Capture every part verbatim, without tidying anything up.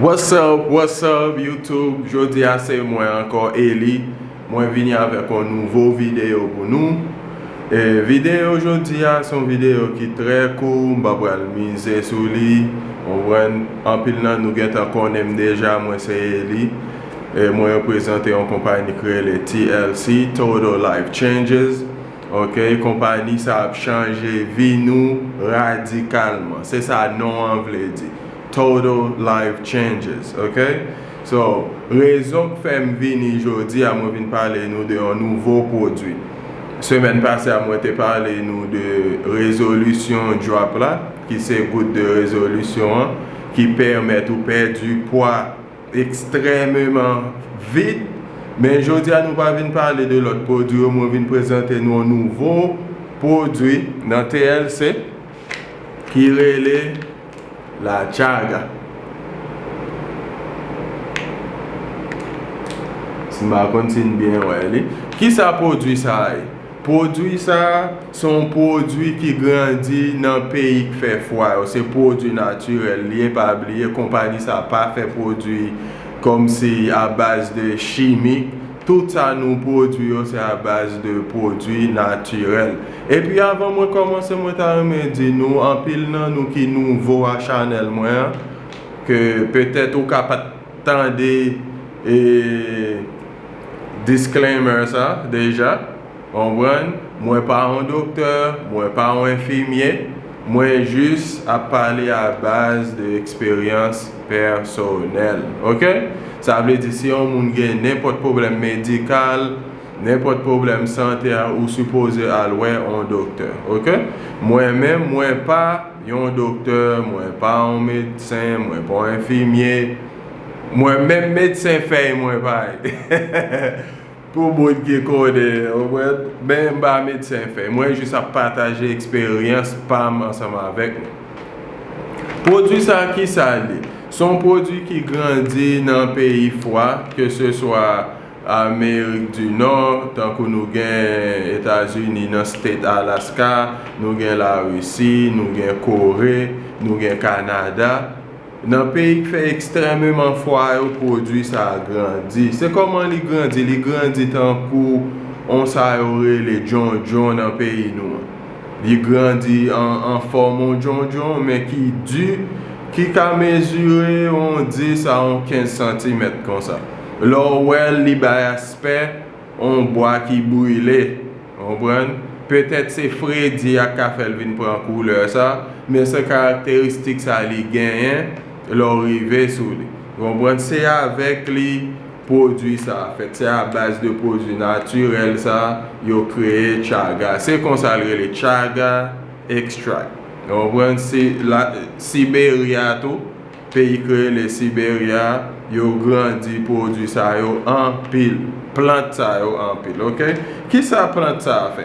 What's up, what's up YouTube? Jodi a se mwen ankò, Eli. Mwen vini avèk yon nouvo videyo pou nou. E videyo jodi a se yon videyo ki trè kout, m pa pral mize sou li. Konprann, anpil nan nou gentan konnen m deja, mwen se Eli. E mwen reprezante yon konpayi ki rele T L C, Total Life Changes. Ok, konpayi sa ap chanje vi nou radikalman. Se sa non an vle di. Total Life Changes, ok? So, rezon k fè m vini jodi a, mwen vin pale nou de yon nouvo pwodui. Semèn pase a, mwen te pale nou de rezolisyon drop la, ki se gout de rezolisyon an, ki pèmèt ou pèdi pwa ekstrèmeman vit. Men jodi a, nou pa vin pale de lòt pwodui yo, mwen vin prezante nou yon nouvo pwodui nan T L C ki rele la chaga. Si m pa konn si n byen wè li. Kisa pwodui sa a ye? Pwodui sa a se yon pwodui ki grandi nan peyi k fè fwa yo. Se pwodui natirèl li ye, pa bliye, konpayi sa a pa fè pwodui kòmsi a baz de chimik. Tout sa nou pwodui yo, se a baz de pwodui natirèl. Epi avan mwen kòmanse, mwen ta renmen di nou, anpil nan nou ki nouvo a chanèl mwen an, ke petèt ou ka pa t tande, e, disclaimer sa deja, konprann, mwen pa yon doktè, mwen pa yon enfimye, mwen jis ap pale a baz de eksperyans pèsonèl, ok? Sa vle di si yon moun gen nenpòt pwoblèm medikal, nenpòt pwoblèm sante a, ou sipoze al wè yon doktè, ok? Mwen menm, mwen pa yon doktè, mwen pa yon medsen, mwen pa yon enfimye, mwen menm medsen fèy mwen pa ye. Pou moun ki konnen, ou konprann? Men m pa medsen fèy. Mwen jis ap pataje eksperyans pa m ansanm avèk nou. Pwodui sa a, kisa l ye? Se yon pwodui ki grandi nan peyi fwa, ke se swa Amerik di Nò, tankou nou gen Etazini nan state Alaska, nou gen Larisi, nou gen Kore, nou gen Kanada. Nan peyi k fè ekstrèmeman fwa yo, pwodui sa a grandi. Se kòman li grandi? Li grandi tankou on sa yo rele djondjon nan peyi nou an. Li grandi an, an fòm on djondjon, men ki di, ki ka mezire on dis a on kenz santimèt konsa. Lè w wè l, li bay aspè on bwa ki brile, konprann? Petèt se fredi a k ka fè l vin pran koulè sa, men se karakteristik sa li genyen lè w rive sou li. Konprann? Se avèk li pwodui sa a fèt. Se a baz de pwodui natirèl sa yo kreye chaga. Se konsa l rele, chaga extract. Konprann? Se la, Siberia tou, peyi k rele Siberia, yo grandi pwodui sa yo anpil, plant sa yo anpil, ok? Kisa plant sa a fè?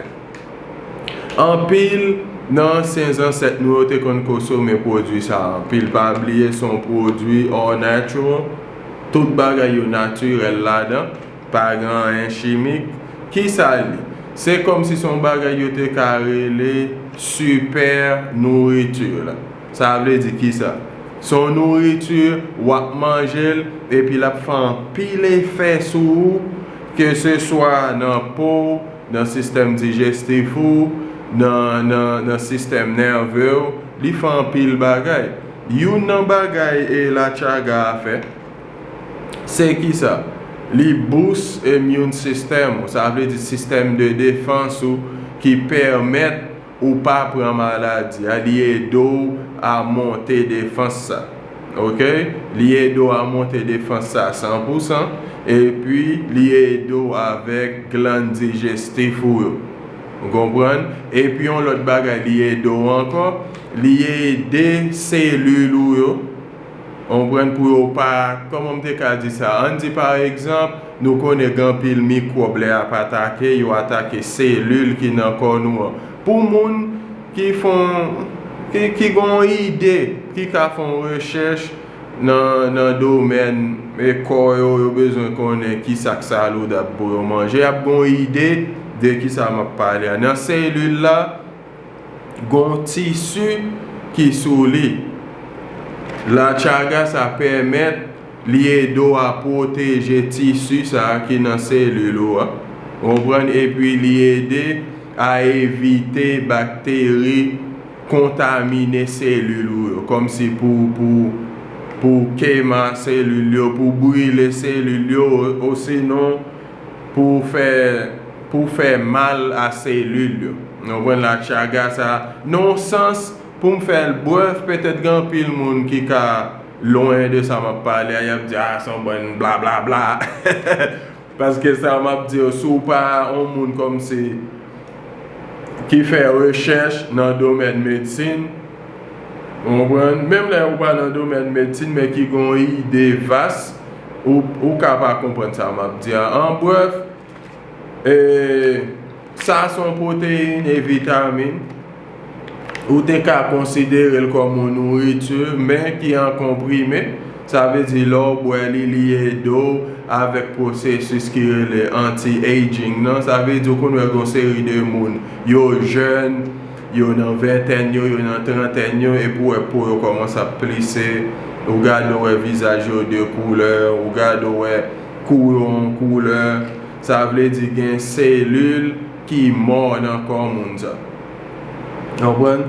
Anpil nan ansyen zansèt nou yo te konn konsome pwodui sa a anpil. Pa bliye, se yon pwodui all natural. Tout bagay yo natirèl ladan. Pa gen anyen chimik. Kisa l ye? Se kòmsi se yon bagay yo te ka rele sipè nouriti la. Sa vle di kisa? Se yon nouriti, w ap manje l, epi l ap fè anpil efè sou ou, ke se swa nan po w, nan sistèm dijestif ou, nan, nan, nan sistèm nève w, li fè anpil bagay. Youn nan bagay e la chaga a fè, se kisa? Li boost immune system ou, sa vle di sistèm de defans ou ki pèmèt ou pa pran maladi a, li ede w a monte defans sa. Ok? Li ede w a monte defans sa san pou san, epi li ede w avèk glann dijestif ou yo. Ou konprann? Epi yon lòt bagay, li ede w ankò, li ede selil ou yo, konprann, pou yo pa, kòman m te ka di sa? Ann di, pa egzanp, nou konnen gen anpil mikwòb lè y ap atake, yo atake selil ki nan kò nou an. Pou moun ki fon, ki, ki gon ide, ki ka fè yon rechèch nan, nan domèn, e, kò yo, yo bezwen konnen ki sa k salodab pou yo manje, y ap gon ide de ki sa m ap pale a. Nan selil la, gon tisi ki sou li. La chaga sa pèmèt li ede w a pwoteje tisi sa ki nan selil ou a. Ou konprann? Epi li ede a evite bakteri kontamine selil ou yo, kòmsi pou, pou, pou kema selil yo, pou brile selil yo, osinon pou fè, pou fè mal a selil yo. Nou konprann? La chaga sa, nan yon sans, pou m fè l brèf, petèt gen anpil moun ki ka lwen de sa m ap pale a, y ap di, "Ah, se yon bann blablabla." Paske sa m ap di yo, si w pa yon moun kòmsi ki fè rechèch nan domèn medsin, ou konprann? Menm lè ou pa nan domèn medsin, men ki gen yon ide vas, ou, ou ka pa konprann sa m ap di a. An brèf, e, sa se yon pwoteyin e vitamin. Ou te ka konsidere l kòm yon nouriti, men ki an konprime. Sa vle di, lè w bwè li, li ede w avèk pwosesis ki rele anti-aging nan. Sa vle di, ou konn wè gen yon seri de moun, yo jèn, yo nan ventèn yo, yo nan trantèn yo, epi w wè po yo kòmanse ap plise, ou gade w wè vizaj yo de koulè, ou gade w wè kou yo yon koulè. Sa vle di gen selil ki mò nan kò moun sa. Konprann?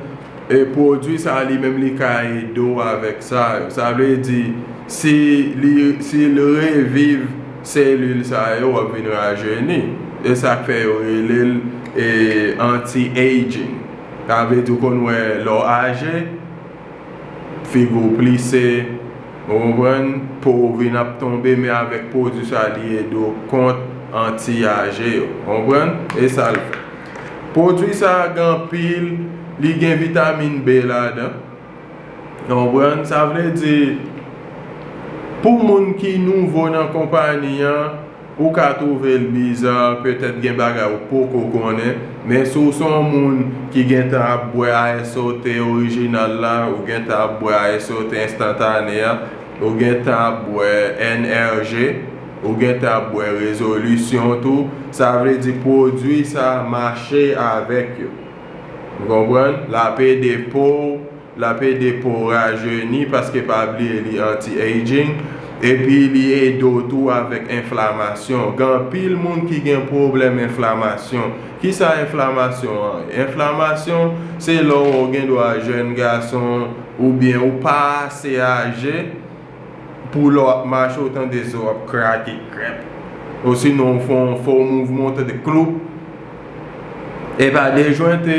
E pwodui sa li menm li ka ede w avèk sa yo. Sa vle di, si li, si l reviv selil sa yo, w ap vin rajeni. E sa k fè yo rele l, e, anti-aging. Sa vle di, w konn wè lè w aje, figi w plise, ou konprann, po w vin ap tonbe, men avèk pwodui sa, li ede w kont anti-aje yo. Ou konprann? E sa l fè. Pwodui sa gen anpil, li gen vitamin B ladan. Ou konprann? Sa vle di, pou moun ki nouvo nan konpayi an, ou ka twouve l biza, petèt gen bagay ou poko konnen, men si w se yon moun ki gentan ap bwè A S O T orijinal la, ou gentan ap bwè A S O T enstantane a, ou gentan ap bwè N R G, ou gentan ap bwè rezolisyon tou, sa vle di pwodui sa mache avèk yo. Ou konprann? L ap ede po w, l ap ede po w rajeni paske pa bliye li anti-aging, epi li ede w tou avèk enflamasyon. Gen anpil moun ki gen pwoblèm enflamasyon. Kisa enflamasyon an? Enflamasyon, se lè w gen dwa jèn gason oubyen ou pa ase aje, pou lè w ap mache, w tande zo w ap krake, krèp. Osinon, w fè yon fo mouvman, w tande kloup. E pa dejwente,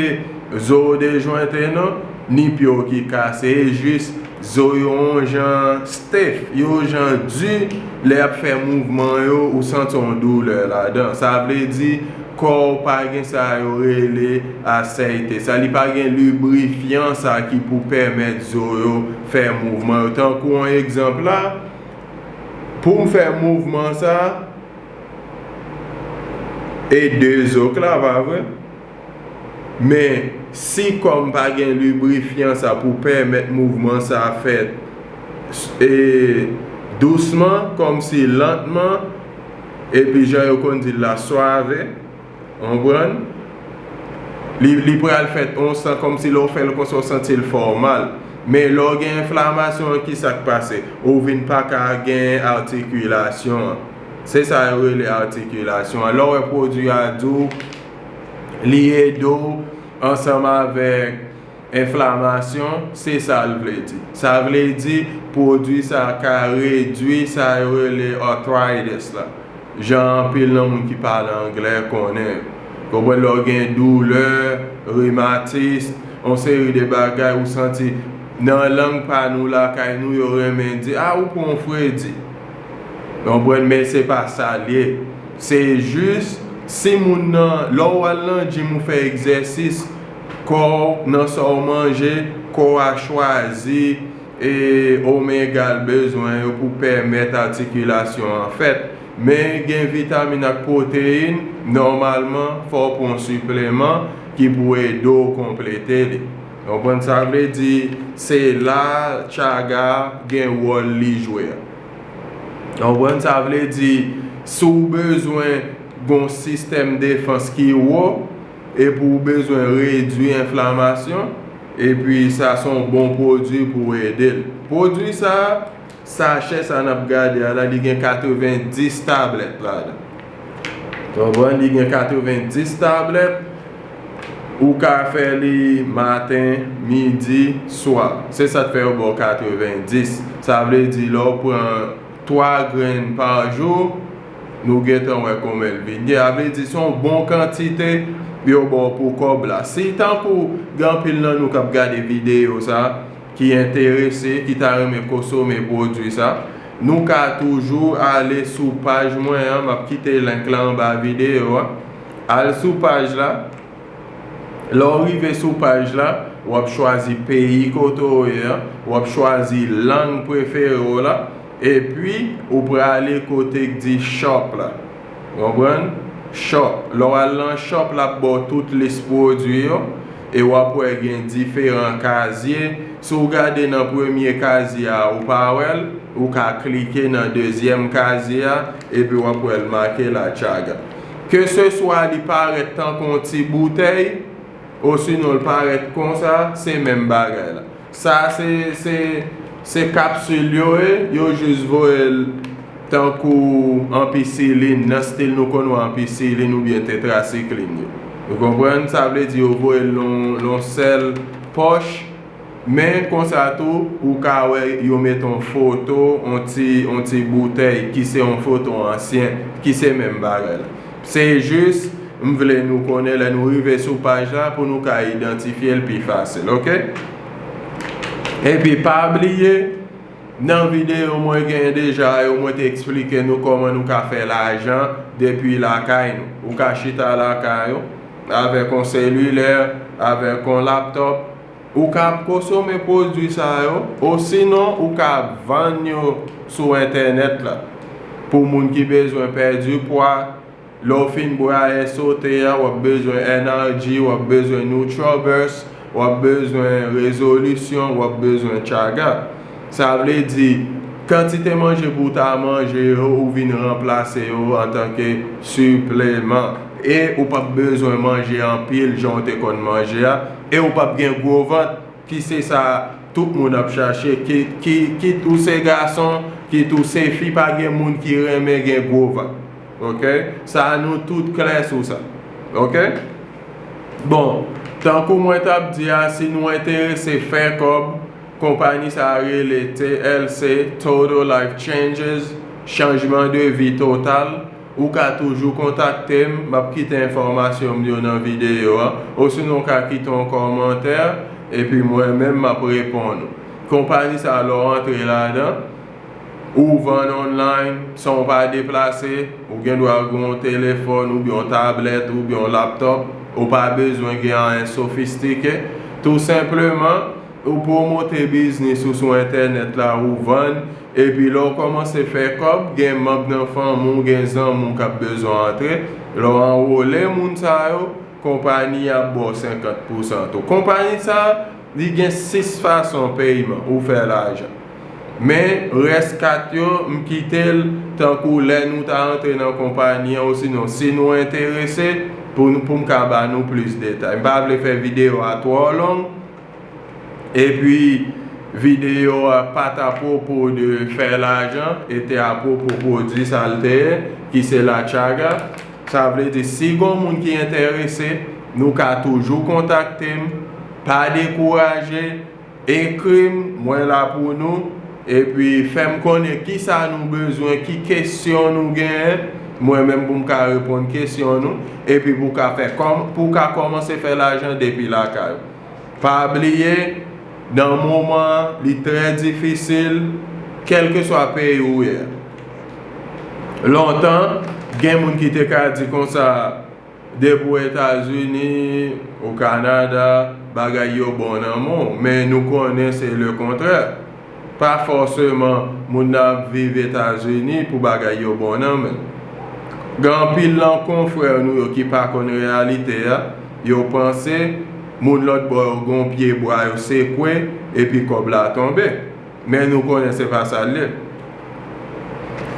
zo yo dejwente, non, ni pye w ki kase, e jis zo yo yon jan stèf, yo yon jan di, lè y ap fè mouvman yo, ou santi yon doulè ladan. Sa vle di, kò w pa gen sa yo rele asèyte. Sa, li pa gen librifyan sa ki pou pèmèt zo yo fè mouvman yo. Tankou yon egzanp la, pou m fè mouvman sa, e de zo k la, pa vre? Men, si kò m pa gen librifyan sa pou pèmèt mouvman sa fèt, e, dousman, kòmsi lantman, epi jan yo konn di l la, swave, konprann? Li, li pral fèt yon san, kòmsi lè w fè l konsa, w santi l fè w mal. Men lè w gen enflamasyon an, kisa k pase? Ou vin pa ka gen atikilasyon an. Se sa yo rele atikilasyon an. Lè w wè pwodui a di w, li ede w ansanm avèk enflamasyon, se sa l vle di. Sa vle di, pwodui sa ka redui sa yo rele arthritis la. Jan anpil nan moun ki pale anglè konnen. Konprann, lè w gen doulè, rimatis, yon seri de bagay ou santi nan lang pa nou lakay nou, yo renmen di, "A, ou pran fredi." Konprann, men se pa sa l ye. Se jis, si moun nan, lè w al nan jim ou fè egzèsis, kò w, nan sa w manje, kò w a chwazi, e omega l bezwen yo pou pèmèt atikilasyon an fèt. Men gen vitamin ak pwoteyin, nòmalman, fò w pran sipleman ki pou ede w konplete li. Konprann sa vle di, se la chaga gen wòl li jwe a. Konprann sa vle di, si w bezwen gon sistèm defans ki wo, epi w bezwen redui enflamasyon, Epi sa se yon bon pwodui pou ede l. Pwodui sa, sachè sa n ap gade a la, li gen katrevenndis tablèt ladan. Konprann? Li gen katrevenndis tablèt. Ou ka fè li maten, midi, swa. Se sa k fè yo ba w katrevenndis. Sa vle di lè w pran twa grenn pa jou, nou gentan wè kòman l vin ye. Sa vle di se yon bon kantite yo ba w pou kòb la. Si tankou gen anpil nan nou k ap gade videyo sa, ki enterese, ki ta renmen konsome pwodui sa, nou ka toujou ale sou paj mwen an, m ap kite link la anba videyo a. Al sou paj la. Lè w rive sou paj la, w ap chwazi peyi kote w ye a, w ap chwazi lang prefere w la, epi ou prale kote k di shop la. Konprann? Shop. Lè w al nan shop, l ap ba w tout lis pwodui yo, e w ap wè gen diferan kazye. Si w gade nan premye kazye a, ou pa wè l, ou ka klike nan dezyèm kazye a, epi w ap wè l make La Chaga. Keseswa li parèt tankou yon ti boutèy, osinon l parèt konsa, se menm bagay la. Sa se, se, se kapsil yo ye, yo jis voye l tankou anpisilin, nan stil nou konn wè anpisilin oubyen tetrasiklin yo. Ou konprann? Sa vle di yo voye l nan yon, nan yon sèl pòch, men konsa tou, ou ka wè yo met yon foto, yon ti, yon ti boutèy ki se yon foto ansyen, ki se menm bagay la. Se jis, m vle nou konnen lè nou rive sou paj la pou nou ka idantifye l pi fasil, oke? Epi pa bliye, nan videyo mwen genyen deja yo, mwen te eksplike nou kòman nou ka fè lajan depi lakay nou. Ou ka chita lakay ou, avèk yon selilè, avèk yon laptòp, ou ka ap konsome pwodui sa yo, osinon ou ka ap vann yo sou entènèt la. Pou moun ki bezwen pèdi pwa, lè w fin bwè A S O T a, w ap bezwen N R G, w ap bezwen Nutriburs, w ap bezwen Rezolisyon, w ap bezwen Chaga. Sa vle di, kantite manje pou w ta manje yo, ou vin ranplase yo antanke sipleman. E ou p ap bezwen manje anpil jan w te konn manje a, e ou p ap gen gwo vant, ki se sa tout moun ap chache, ki, ki, kit ou se gason, kit ou se fi, pa gen moun ki renmen gen gwo vant. Oke? Sa nou tout klè sou sa. Oke? Bon, tankou mwen t ap di a, si nou enterese fè kòb, konpayi sa a rele T L C, Total Life Changes, chanjman de vi total. Ou ka toujou kontakte m, m ap kite enfòmasyon m yo nan videyo a, osinon w ka kite yon kòmantè, epi mwen menm m ap reponn ou. Konpayi sa a, lè w antre ladan, ou vann online san w pa deplase, ou gen dwa gen yon telefòn oubyen yon tablèt oubyen yon laptòp, ou pa bezwen gen anyen sofistike. Tou senpleman, ou pwomote biznis ou sou entènèt la, ou vann, epi lè w kòmanse fè kòb, gen manm nan fanmi w, gen zanmi w k ap bezwen antre. Lè w anwole moun sa yo, konpayi a ap ba w senkant pousan tou. Konpayi sa a, li gen sis fason peyman ou fè lajan. Men rès kat yo, m kite l tankou lè nou ta antre nan konpayi an, osinon si nou enterese, pou nou, pou m ka ba nou plis detay. M pa vle fè videyo a twò long, epi videyo a pa t apwopo de fè lajan, e te apwopo pwodui sa l te ye, ki se La Chaga. Sa vle di, si gon moun ki enterese, nou ka toujou kontakte m, pa dekouraje, ekri m, mwen la pou nou, epi fè m konnen kisa nou bezwen, ki kesyon nou genyen, mwen menm pou m ka reponn kesyon nou, epi pou w ka fè kòm, pou w ka kòmanse fè lajan depi lakay ou. Pa bliye, nan moman an, li trè difisil, kèlkeswa peyi ou ye. Lontan, gen moun ki te ka di konsa, depi w Etazini, ou Kanada, bagay yo bon nan men w, men nou konnen se lekontrè. Pa fòseman moun nan ap viv Etazini pou bagay yo bon nan men l. Gen anpil nan konfrè nou yo ki pa konn reyalite a, yo panse moun lòt bò yo gen yon pye bwa yo sekwe epi kòb la tonbe. Men nou konnen se pa sa l ye.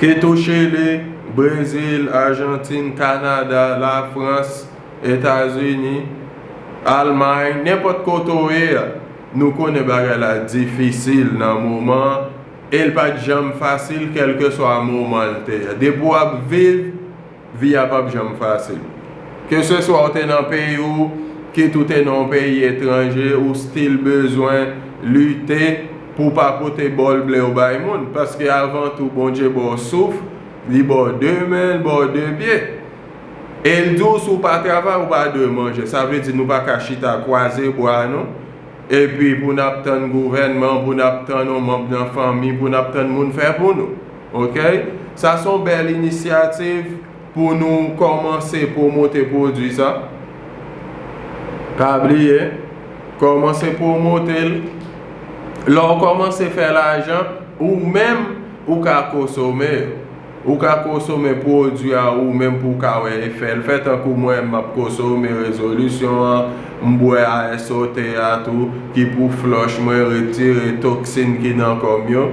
Kit ou Chili, Brezil, Ajantin, Kanada, Lafrans, Etazini, Almay, nenpòt kote w ye a, Nou konnen bagay la difisil nan moman an, e l pa t janm fasil, kèlkeswa moman l te ye. Depi w ap viv, vi a p ap janm fasil. Keseswa w te nan peyi w, kit ou te nan yon peyi etranje, ou still bezwen lite pou w pa pote bòl ble w bay moun. Paske avan tou, Bondye ba w souf, li ba w de men, li ba w de pye. E l di w, si w pa travay, ou pa dwe manje. Sa vle di nou pa ka chita kwaze bra nou. Epi pou n ap tann gouvènman, pou n ap tann yon manm nan fanmi, pou n ap tann moun fè pou nou. Oke? Sa se yon bèl inisyativ pou nou kòmanse pwomote pwodui sa. Pa bliye, kòmanse pwomote l. Lè w kòmanse fè lajan, ou menm, ou ka konsome yo. Ou ka konsome pwodui a ou menm pou w ka wè efè l. Fè tankou mwen, m ap konsome rezolisyon an, m bwè A S O T a tou, ki pou flòch mwen, retire toksin ki nan kò m yo.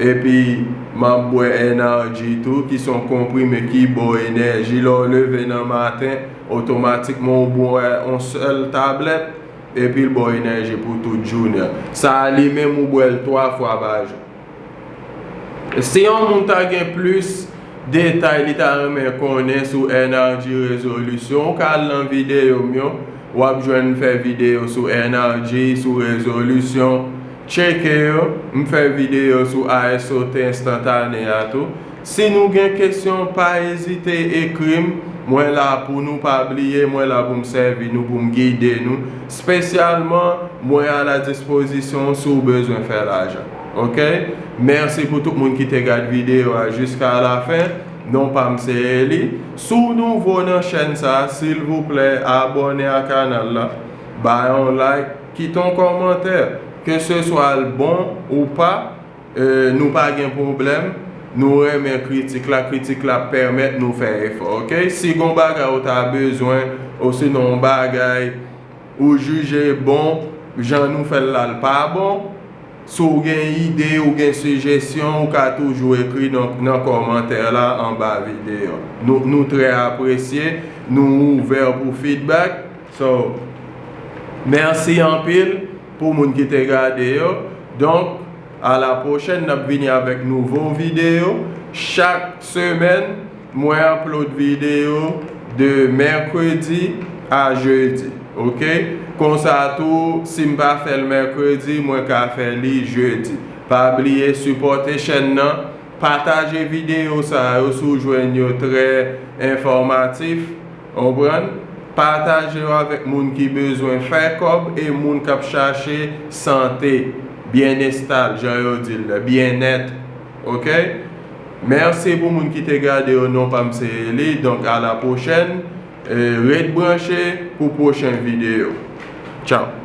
Epi, m ap bwè N R G tou, ki se yon konprime ki ba w enèji. Lè w leve nan maten, otomatikman w bwè yon sèl tablèt, epi l ba w enèji pou tout jounen an. Sa a, li menm, ou bwè l twa fwa pa jou. Si yon moun ta gen plis detay li ta renmen konnen sou N R G rezolisyon, ou ka al nan videyo m yo, w ap jwenn m fè videyo sou N R G, sou rezolisyon. Tcheke yo, m fè videyo sou A S O T enstantane a tou. Si nou gen kesyon, pa ezite ekri m, mwen la pou nou, pa bliye, mwen la pou m sèvi nou, pou m gide nou. Espesyalman, mwen a la dispozisyon w si w bezwen fè lajan. Oke? Mèsi pou tout moun ki te gad videyo a jiska la fen. Non pa m se Eli. Si w nouvo nan chèn sa a, silvouplè, abòne a kanal la. Bay yon like, kite yon kòmantè. Keseswa l bon ou pa, e, nou pa gen pwoblèm. Nou renmen kritik la. Kritik la pèmèt nou fè efò, oke? Si gon bagay ou ta bezwen, osinon yon bagay ou jije bon, jan nou fè l la, l pa bon, si w gen ide, ou gen sijesyon, ou ka toujou ekri nan, nan kòmantè la anba videyo. Nou, nou trè apresye, nou ouvè pou feedback. So, mèsi anpil pou moun ki te gade yo. Donk, a la pwochèn, n ap vini avèk nouvo videyo. Chak semèn, mwen upload videyo de mèkredi a jedi. Oke? Konsa tou, si m pa fè l mèkredi, mwen ka fè li jedi. Pa bliye sipòte chèn nan, pataje videyo sa yo si w jwenn yo trè enfòmatif. Konprann? Pataje yo avèk moun ki bezwen fè kòb e moun k ap chache sante, byenestal, jan yo di l la, byennèt. Oke? Mèsi pou moun ki te gade yo, non pa m se Eli. Donk, a la pwochèn. E, ret branche pou pwochen videyo. Tchaw.